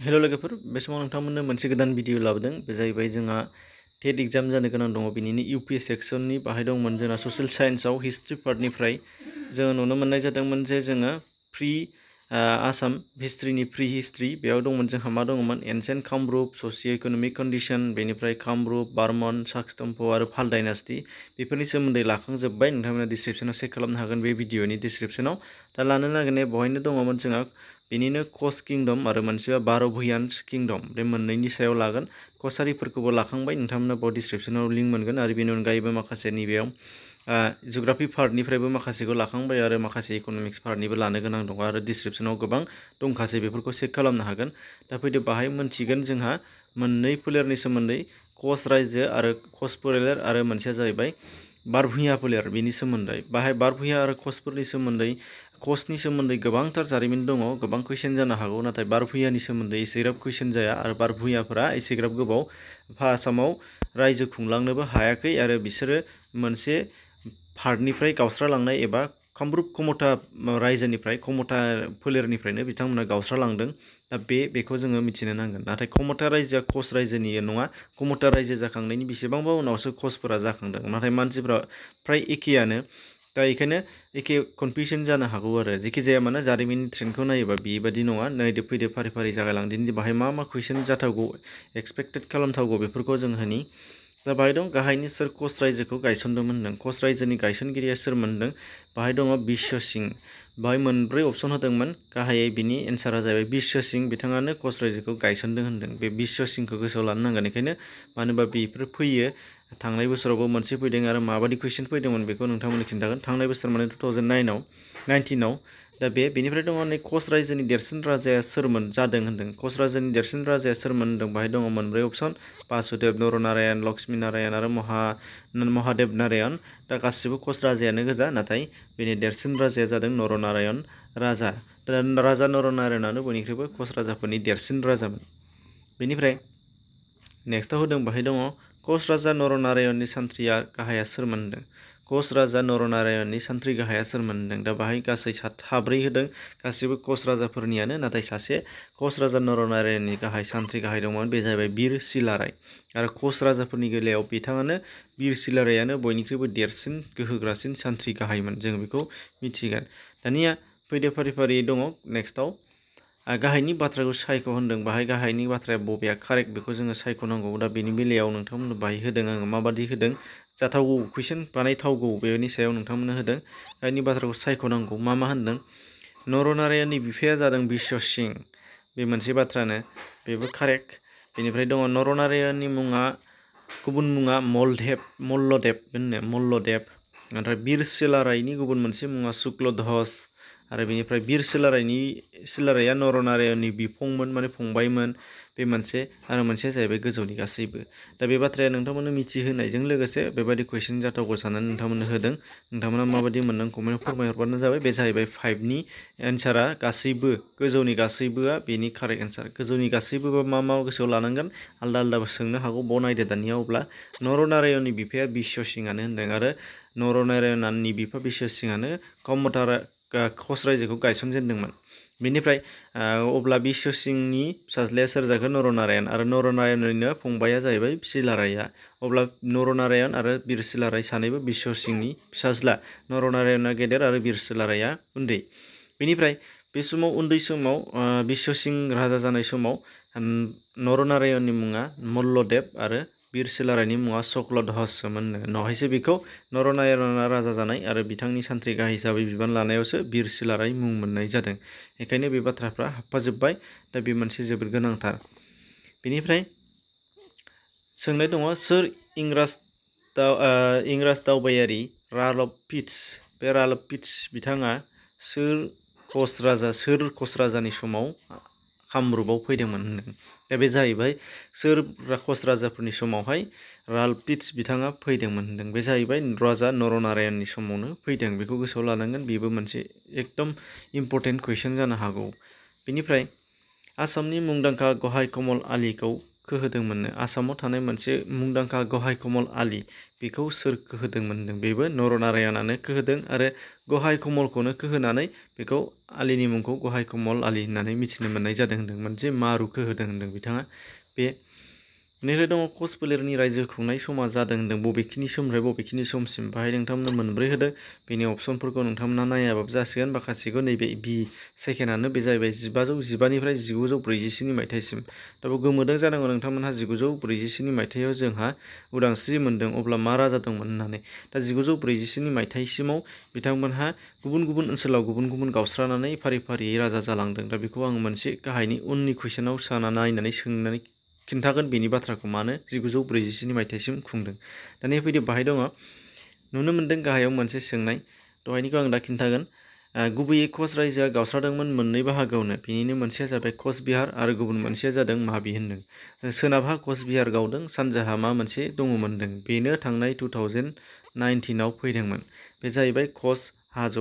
Hello लोगोफोर बे समाव नोंथांमोननो मोनसे गोदान भिडिअ लाबोदों बे जाहैबाय जोंहा टेट एग्जाम जानो गोनां दङ बिनिनो यूपी सेक्सननि बाहाय दंमोन जोंहा ससियेल साइन्सआव हिस्ट्री पार्टनिफ्राय जोङो नुनो मोननाय जादोंमोन जे जोङो प्रि आसाम हिस्ट्रीनि प्रि हिस्ट्री बेयाव दंमोन जोंहा मा दङमोन एनसेन्ट कामरूप सोसियो इकोनॉमिक कंडीशन बेनिफ्राय कामरूप बार्मन साक्सटम्फ आरो पाल डायनास्टी बेफोरनि सोमोन्दै लाखांजोब्बाय नोंथांमोना डिस्क्रिप्शनाव चेक खालामनो हागोन बे भिडिअनि डिस्क्रिप्शनाव दा लानो नागिरनाय बहायनो दङमोन जोंहा बेनिनो कच किंडम आरो मोनसेया बार'भुयान किंडम बे मोननैनि सायाव लागोन कसारिफोरखौबो लाखांबाय नोंथांमोना बाव डिस्क्रिप्शनाव लिंक मोनगोन आरो बेनि अनगायैबो माखासे नैबेयाव जिअग्राफी पार्टनिफ्रायबो माखासेखौ लाखांबाय आरो माखासे इकोनॉमिक्स पार्टनिबो लानो गोनां दङ आरो डिस्क्रिप्शनाव गोबां दंखासै बेफोरखौ चेक खालामनो हागोन दा फैदो बाहाय मोनथिगोन जोंहा मोननै फोलेरनि सोमोन्दै कच रायजो आरो कच फोलेर आरो मोनसेया जाहैबाय बारभुया फोलेर बेनि सोमोन्दै बाहाय बारभुया आरो कचफोरनि सोमोन्दै कचनि सोमोन्दै गोबांथार जारिमिन दङ गोबां कुइसन जानो हागौ नाथाय बारभुयानि सोमोन्दै एसेग्राब कुइसन जाया आरो बारभुयाफोरा एसेग्राब गोबाव आसामाव रायजो खुंलांनोबो हायाखै आरो बिसोरो मोनसे पार्टनिफ्राय गावस्रालांनाय एबा कामरूप कमथा रायजोनिफ्राय कमथा फोलेरनिफ्रायनो बिथांमोना गावस्रालांदों दा बेखौ जोङो मिथिनो नांगोन नाथाय कमथा रायजोआ कच रायजोनि नङा कमथा रायजो जाखांनायनि बेसेबांबा उनावसो कचफोरा जाखांदों नाथाय मानसिफ्रा फ्राय एखेयानो दा बेखायनो एखे कनफिउजन जानो हागौ आरो जेखि जाया मानो जारिमिननि ट्रेन्डखौ नायोबा बेबायदि नङा नायदो फैदो फारि फारि जागायलांदिनि बाहाय मा कुइसन जाथावगौ एक्सपेक्टेड खालामथावगौ बेफोरखौ जों होनि दा बाहाय दं गाहायनि सोर कच रायजोखौ गायसनदोंमोन होनदों कच रायजोनि गायसनगिरिया सोरमोन होनदों बाहाय दङ बिश्व सिंह बाहाय मोनब्रै अपसन होदोंमोन गाहायै बिनि एन्सारा जाहैबाय बिश्व सिंह बिथाङानो कच रायजोखौ गायसनदों होनदों बे बिश्व सिंहखौ गोसोआव लानो नांगोन बेखायनो मानो होनबा बेफोर फैयो थांनाय बोसोरावबो मोनसे फैदों आरो माबायदि कुइसन फैदोंमोन बेखौ नोंथांमोननो खिन्थागोन थांनाय बोसोर माने 2019आव दा बेनिफ्राय दङ नै कच रायजोनि देरसिन राजाया सोरमोन जादों होनदों कच रायजोनि देरसिन राजाया सोरमोन होनदों बाहाय दङ मोनब्रै अपसन बासुदेव नरनारायण लक्ष्मी नारायण आरो महादेव नारायण दा गासिबो कच राजायानो गोजा नाथाय बेनि देरसिन राजाया जादों नरनारायण राजा दा राजा नरनारायणआनो बयनिख्रुइबो कच राजाफोरनि देरसिन राजामोन बेनिफ्राय नेक्स्टआव होदों बाहाय दङ कच राजा नरनारायणनि सान्थ्रिया गाहाया सोरमोन होनदों कच राजा नरनारायणनि सान्थ्रि गाहाया सोरमोन होनदों दा बाहाय गासै साब्रै होदों गासिबो कच राजाफोरनियानो नाथाय सासे कच राजा नरनारायणनि गाहाय सान्थ्रि गाहाय दंमोन बे जाहैबाय बिर सिलाराय आरो कच राजाफोरनि बेलायाव बिथाङानो बिर सिलारायानो बयनिख्रुइबो देरसिन गोहोग्रासिन सान्थ्रि गाहायमोन जों बेखौ मिथिगोन दानिया फैदो फारि फारि दङ नेक्स्टआव गाहायनि बाथ्राखौ सायख' होनदों बाहाय गाहायनि बाथ्राया बबेया कारेक्ट बेखौ जोङो सायख'नांगौ दा बेनि बेलायाव नोंथांमोननो बाहाय होदों आङो माबादि होदों जाथावगौ कुइसन बानायथावगौ बेनि सायाव नोंथांमोननो होदों गाहायनि बाथ्राखौ सायख'नांगौ मा होनदों नरनारायणनि बिफाया जादों बिश्व सिंह बे मोनसे बाथ्रानो बेबो कारेक्ट बेनिफ्राय दङ नरनारायणनि मुङा गुबुन मुङा मल्लदेब होननो मल्लदेब ओमफ्राय बिर सिलारायनि गुबुन मोनसे मुङा शुक्लध्वज आरो बेनिफ्राय बिर सिलाराया नरनारायणनि बिफंमोन माने फंबायमोन बे मोनसे आरो मोनसेया जाहैबाय गोजौनि गासैबो दा बे बाथ्राया नोंथांमोननो मिथिहोनायजों लोगोसे बेबायदि कुइसन जाथावगौ साननानै नोंथांमोननो होदों नोंथांमोना माबायदि मोनदों कमेन्टआव फोरमायहरबानो जाबाय बे जाहैबाय 5नि एन्सारा गासैबो गोजौनि गासैबोआ बेनि कारेक्ट एन्सार गोजौनि गासैबो मा गोसोआव लानांगोन आलदा आलदाबो सोंनो हागौ बाव नायदो दानिया अब्ला नरनारायणनि बिफाया बिश्व सिंहआनो होनदों आरो नरनारायणनि बिफा बिश्व सिंहआनो कमथा कच रायजोखौ गायसनजेनदोंमोन बेनिफ्राय अब्ला बिश्व सिंहनि फिसाज्लाया सोर जाखो नरनारायण आरो नरनारायणनिनो फंबाया जाहैबाय सिलाराया अब्ला नरनारायण आरो बिर सिलाराय सानैबो बिश्व सिंहनि फिसाज्ला नरनारायणआ गेदेर आरो बिर सिलाराया उन्दै बेनिफ्राय बे समाव उन्दै समाव बिश्व सिंह राजा जानाय समाव नरनारायणनि मुङा मल्लदेब आरो बिर सिलारायनि मुङा शुक्लध्वजसोमोननो उनावहायसो बेखौ नरनारायणआ राजा जानाय आरो बिथांनि सान्थ्रि गाहाय हिसाबै बिबान लानायावसो बिर सिलाराय मुं मोननाय जादों बेखायनो बे बाथ्राफ्रा हाबफाजोब्बाय दा बे मोनसे जोबोद गोनांथार बेनिफ्राय सोंनाय दङ सोर इंराज दावबायारि रालफ फिट्ज बे रालफ फिट्ज बिथाङा सोर कच राजानि समाव कामरूपआव फैदोंमोन होनदों दा बे जाहैबाय सोर कच राजाफोरनि समावहाय रालफ फिट्ज बिथाङा फैदोंमोन होनदों बे जाहैबाय राजा नरनारायणनि समावनो फैदों बेखौ गोसोआव लानांगोन बेबो मोनसे एकदम इम्पर्टेन्ट कुइसन जानो हागौ बेनिफ्राय आसामनि मुंदांखा गहाय कमल आलीखौ खोहोदोंमोननो? आसामाव थानाय मोनसे मुंदांखा गहाय कमल आली बेखौ सोर खोहोदोंमोन होनदों? बेबो नरनारायणआनो खोहोदों आरो गहाय कमलखौनो खोहोनानै बेखौ आलीनि मुंखौ गहाय कमल आली होननानै मिथिनो मोननाय जादों होनदों। मोनसे मारु खोहोदों होनदों बिथाङा। बे बेनिफ्राय दङ कच फोलेरनि रायजो खुंनाय समा जादों होनदों बबेखिनि समनिफ्राय बबेखिनि समसिम। बाहाय नोंथांमोना मोनब्रै होदों। बेनि अपसनफोरखौ नोंथांमोना नायाबाबो जासिगोन। माखासेखौ नैबे बि सेकेन्डआनो बे जाहैबाय 1525निफ्राय 1940 मायथाइसिम। दा बेयाव गोमोदों जानांगौ नोंथांमोनहा 1940 मायथाइयाव जोंहा उदांस्रि मोन्दों अब्ला मा राजा दंमोन होननानै। दा 1940 मायथाइसिमाव बिथांमोनहा गुबुन गुबुन ओनसोलाव गुबुन गुबुन गावस्रानानै फारि फारियै राजा जालांदों। दा बेखौ आं मोनसे गाहायनि उननि कुइसनाव नायनानै सोंनानै खिन्थागोन बेनि बाथ्राखौ मानो 1940 मायथाइसिम खुंदों। दानिया फैदो बाहाय दङ नुनो मोन्दों गाहायाव मोनसे सोंनाय दहायनिखौ आं दा खिन्थागोन। गुबैयै कच रायजोआ गावस्रादोंमोन मोननै बाहागोआवनो। बिनिनो मोनसेया जाबाय कच बिहार आरो गुबुन मोनसेया जादों माबि होनदों। सोनाबहा कच बिहार गावदों, सानजाहा मा मोनसे दङमोन होनदों। बेनो थांनाय 2019आव फैदोंमोन। बे जाहैबाय कच हाज'।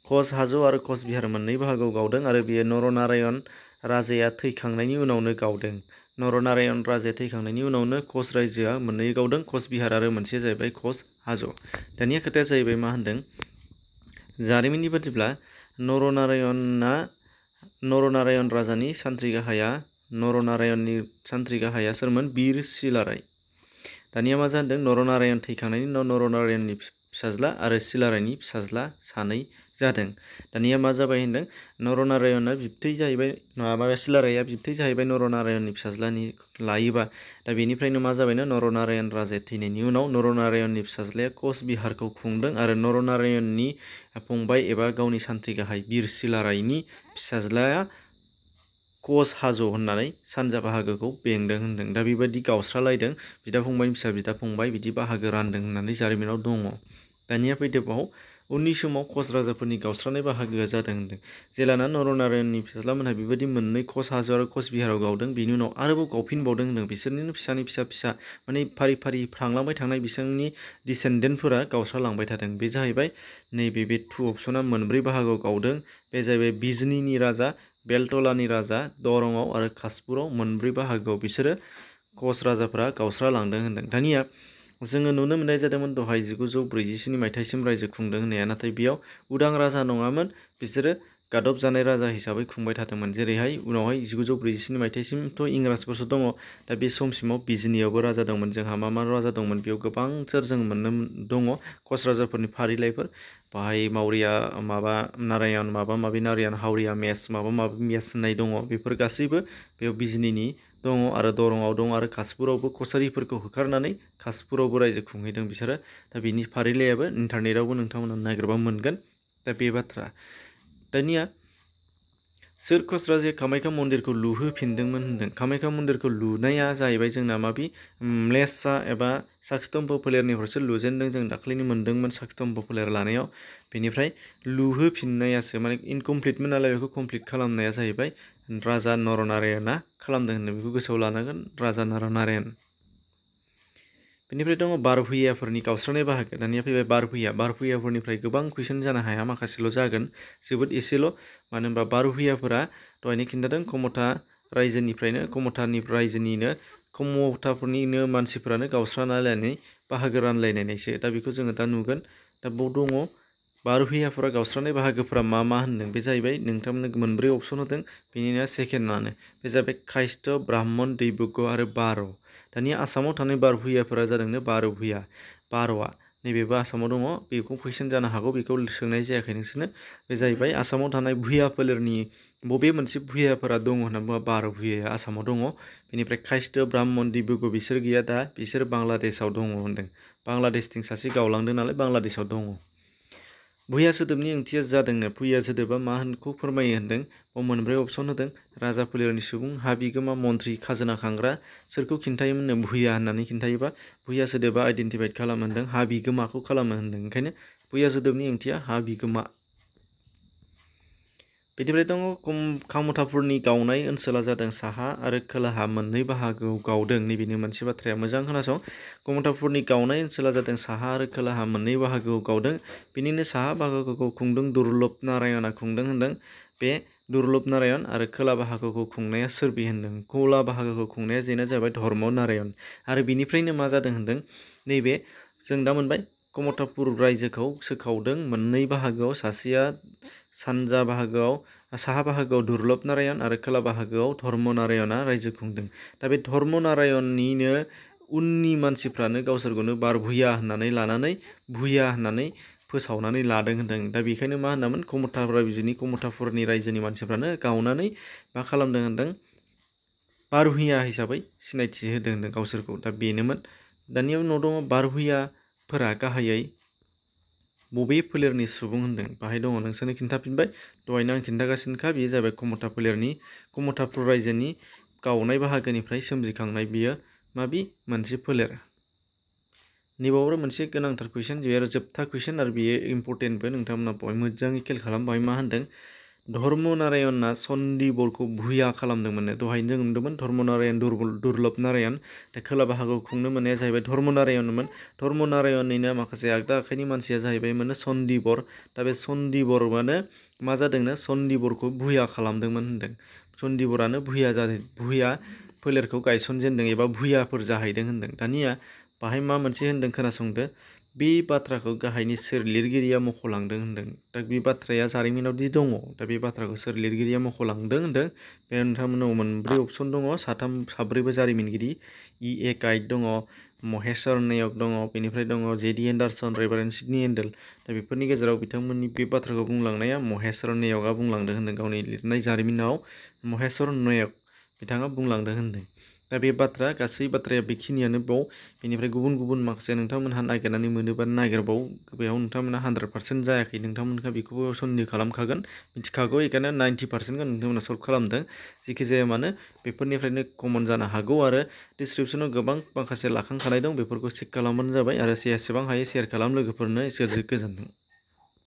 कच हाज' आरो कच बिहार मोननै बाहागोआव गावदों आरो बेयो नरनारायण राजाया थैखांनायनि उनावनो गावदों। नरनारायण राजाया थैखांनायनि उनावनो कच रायजोआ मोननै गावदों, कच बिहार आरो मोनसेया जाहैबाय कच हाज'। दानिया खोथाया जाहैबाय मा होनदों जारिमिननि बादिब्ला नरनारायण राजानि सान्थ्रि गाहाया सोरमोन? बिर सिलाराय। दानिया मा जादों नरनारायण थैखांनायनि उनाव नरनारायणनि फिसाज्ला आरो सिलारायनि फिसाज्ला सानै जादों। दानिया मा जाबाय होनदों नरनारायणआ बिबथै जाहैबाय सिलाराया बिबथै जाहैबाय नरनारायणनि फिसाज्लानि लायोबा। दा बेनिफ्रायनो मा जाबायनो नरनारायण राजाया थैनायनि उनाव नरनारायणनि फिसाज्लाया कच बिहारखौ खुंदों आरो नरनारायणनि फंबाय एबा गावनि सान्थ्रि गाहाय बिर सिलारायनि फिसाज्लाया कच हाज' होननानै सानजा बाहागोखौ बेंदों होनदों। दा बेबायदि गावस्रालायदों बिदा फंबायनि फिसा बिदा फंबाय बिदि बाहागो रानदों होननानै जारिमिनाव दङ। दानिया फैदो बाव उननि समाव कच राजाफोरनि गावस्रानाय बाहागोआ जादों होनदों। जेलाना नरनारायणनि फिसाज्लामोनहा बेबायदि मोननै कच हाज' आरो कच बिहाराव गावदों बेनि उनाव आरोबाव गावफिनबावदों होनदों। बिसोरनिनो फिसानि फिसा माने फारि फारि थांलांबाय थानाय बिसोरनि डिसेन्डेन्टफोरा गावस्रालांबाय थादों। बे जाहैबाय नैबे बे टु अपसना मोनब्रै बाहागोआव गावदों। बे जाहैबाय बिजनीनि राजा, बेलटलानि राजा, दरंआव आरो कासपुराव मोनब्रै बाहागोआव बिसोरो कच राजाफोरा गावस्रालांदों होनदों। दानिया जोङो नुनो मोननाय जादोंमोन दहाय 1940 मायथाइसिम रायजो खुंदों होननाया, नाथाय बेयाव उदां राजा नङामोन, बिसोरो गादब जानाय राजा हिसाबै खुंबाय थादोंमोन। जेरैहाय उनावहाय 1940 मायथाइसिमथ' इंराजफोरसो दङ। दा बे समसिमाव बिजनीयावबो राजा दंमोन। जोंहा मा राजा दंमोन बेयाव गोबांथार जों मोननो दङ कच राजाफोरनि फारिलाइफोर। बाहाय मावरिया नारायण नारायण हावरिया मेस माबा मेस होननाय दङ। बेफोर गासैबो बेयाव बिजनीनि दङ आरो दरंआव दं आरो कासपुरावबो कछारिफोरखौ होखारनानै कासपुरावबो रायजो खुंहैदों बिसोरो। दा बिनि फारिलाइयाबो इन्टारनेटआवबो नोंथांमोना नागिरबा मोनगोन। दा बे बाथ्रा। दानिया सोर कच राजाया कामाख्या मन्दिरखौ लुहोफिनदोंमोन होनदों। कामाख्या मन्दिरखौ लुनाया जाहैबाय जोंना म्लेच्छा एबा शाक्तम्भ फोलेरनिफ्रायसो लुजेनदों। जों दाख्लैनो मोनदोंमोन शाक्तम्भ फोलेर लानायाव। बेनिफ्राय लुहोफिननायासो माने इनकमप्लिटमोन नालाय बेखौ कमप्लिट खालामनाया जाहैबाय राजा नरनारायणआ खालामदों होनदों। बेखौ गोसोआव लानांगोन राजा नरनारायण। बेनिफ्राय दङ बारहुइयाफोरनि गावस्रानाय बाहागो। दानिया फैबाय बारहुइयाफोरनिफ्राय गोबां कुइसन जानो हाया, माखासेल' जागोन, जोबोद एसेल'। मानो होनबा बारहुइयाफोरा दहायनो खिन्थादों खमथा रायजोनिनो मानसिफोरानो गावस्रानानै बाहागो रानलायनायसो। दा बेखौ जोङो दा नुगोन। दा बाव दङ बारहुइयाफोरा गावस्रानाय बाहागोफोरा मा होनदों। बे जाहैबाय नोंथांमोननो मोनब्रै अपसन होदों। बेनिनो सेकेन्डआनो बे जाहैबाय कायस्थ, ब्राह्मण, दैबुग्ग आरो बार'। दानिया आसामाव थानाय बारहुइयाफोरा जादोंनो बार'आ नैबेबो आसामाव दङ। बेखौ कुइसन जानो हागौ, बेखौ सोंनाय जायाखै नोंसोरनो। बे जाहैबाय आसामाव थानाय भुइया फोलेरनि बबे मोनसे भुइयाफोरा दङ होनना बुङोबा बार' भुइयाया आसामाव दङ। बेनिफ्राय कायस्थ, ब्राह्मण, दैबुग्ग बिसोर गैया, दा बिसोर बांलादेशआव दङ होनदों। बांलादेशथिं सासे गावलांदों नालाय बांलादेशआव दङ। भुइया सोदोबनि ओंथिया जादोंनो भुइया सोदोबा माखौ फोरमायो होनदों। बाव मोनब्रै अपसन होदों। राजा फोलेरनि सुबुं, हा बिगोमा, मन्थ्रि, खाजोना खांग्रा। सोरखौ खिन्थायोमोननो भुइया होननानै खिन्थायोबा भुइया सोदोबा आइडेन्टिफाइड खालामो होनदों, हा बिगोमाखौ खालामो होनदों। ओंखायनो भुइया सोदोबनि ओंथिया हा बिगोमा। बेनिफ्राय दङ कामथाफोरनि गावनाय ओनसोला जादों साहा आरो खोलाहा मोननै बाहागोआव गावदों। नैबेनो मोनसे बाथ्राया, मोजां खोनासं। कामथाफोरनि गावनाय ओनसोला जादों साहा आरो खोलाहा मोननै बाहागोआव गावदों। बिनिनो साहा बाहागोखौ खुंदों दुर्लभ नारायणआ खुंदों होनदों। बे दुर्लभ नारायण आरो खोला बाहागोखौ खुंनाया सोरबि होनदों। खोला बाहागोखौ खुंनाया जेना जाबाय धर्म नारायण आरो बिनिफ्रायनो मा जादों होनदों नैबे जों दा मोनबाय कमतापुर रायजोखौ सोखावदों मोननै बाहागोआव, सासेया सानजा बाहागोआव साहा बाहागोआव दुर्लभ नारायण आरो खोला बाहागोआव धर्म नारायणआ रायजो खुंदों। दा बे धर्म नारायणनिनो उननि मानसिफ्रानो गावसोरखौनो बारभुया होननानै लानानै भुया होननानै फोसावनानै लादों होनदों। दा बेखायनो मा होनामोन कमतापुरनि रायजोनि मानसिफ्रानो गावनानै मा खालामदों होनदों बारभुया हिसाबै सिनायथि होदों होनदों गावसोरखौ। दा बेनोमोन। दानिया उनाव दङ बारभुयाफोरा गाहायै बबे फोलेरनि सुबुं होनदों बाहाय दङ नोंसोरनो खिन्थाफिनबाय। दहायनो आं खिन्थागासिनोखा बेयो जाबाय कमता फोलेरनि कमतापुर रायजोनि गावनाय बाहागोनिफ्राय सोमजिखांनाय बियो माबि मोनसे फोलेर। नैबाव आरो मोनसे गोनांथार कुइसन, बेयो आरो जोबथा कुइसन आरो बेयो इम्परटेन्टबो, नोंथांमोना बेवहाय मोजाङै खेल खालाम। बेवहाय मा होनदों धर्म नारायणआ सन्दिबरखौ भुया खालामदोंमोन। दहायनो जों नुदोंमोन धर्म नारायण दुर्लभ नारायण। दा खोला बाहागोआव खुंनो मोननाया जाहैबाय धर्म नारायणमोन। धर्म नारायणनिनो माखासे आगदा आखाइनि मानसिया जाहैबाय माने सन्दिबर। दा बे सन्दिबरआनो मा जादोंनो सन्दिबरखौ भुया खालामदोंमोन होनदों। सन्दिबरानो भुया फोलेरखौ गायसनजेनदों एबा भुयाफोर जाहैदों होनदों। दानिया बाहाय मा मोनसे होनदों खोनासंदो, बे बाथ्राखौ गाहायनि सोर लिरगिरिया मख'लांदों होनदों। दा बे बाथ्राया जारिमिनावदि दङ, दा बे बाथ्राखौ सोर लिरगिरिया मख'लांदों होनदों। बे नोंथांमोनाव मोनब्रै अपसन दङ, साब्रैबो जारिमिनगिरि। E.A. काइट दङ, महेश्वर नायक दङ, बेनिफ्राय दङ J.D. Anderson, reverend Sidney Endle. दा बेफोरनि गेजेराव बिथांमोननि बे बाथ्राखौ बुंलांनाया महेश्वर नायकआ बुंलांदों होनदों गावनि लिरनाय जारिमिनाव। महेश्वर नायक बिथाङा बुंलांदों होनदों। दा बे गासै बाथ्राया बेखिनियानो बाव। बेनिफ्राय गुबुन गुबुन माखासे नोंथांमोनहा नागिरनानै मोनोबा नागिरबाव, बेयाव नोंथांमोनहा 100% जायाखै, नोंथांमोनहा बेखौबो सन्देह खालामखागोन, मिथिखागौ। बेखायनो 90%खौ नोंथांमोना सल्भ खालामदों। जेखि जाया मानो बेफोरनिफ्रायनो कमन जानो हागौ आरो डिसक्रिपसनाव गोबां माखासे लाखांखानाय दं, बेफोरखौ चेक खालामबानो जाबाय आरो जेसेबां हायो शेयार खालाम लोगोफोरनो। इसोर गोजोन्थों।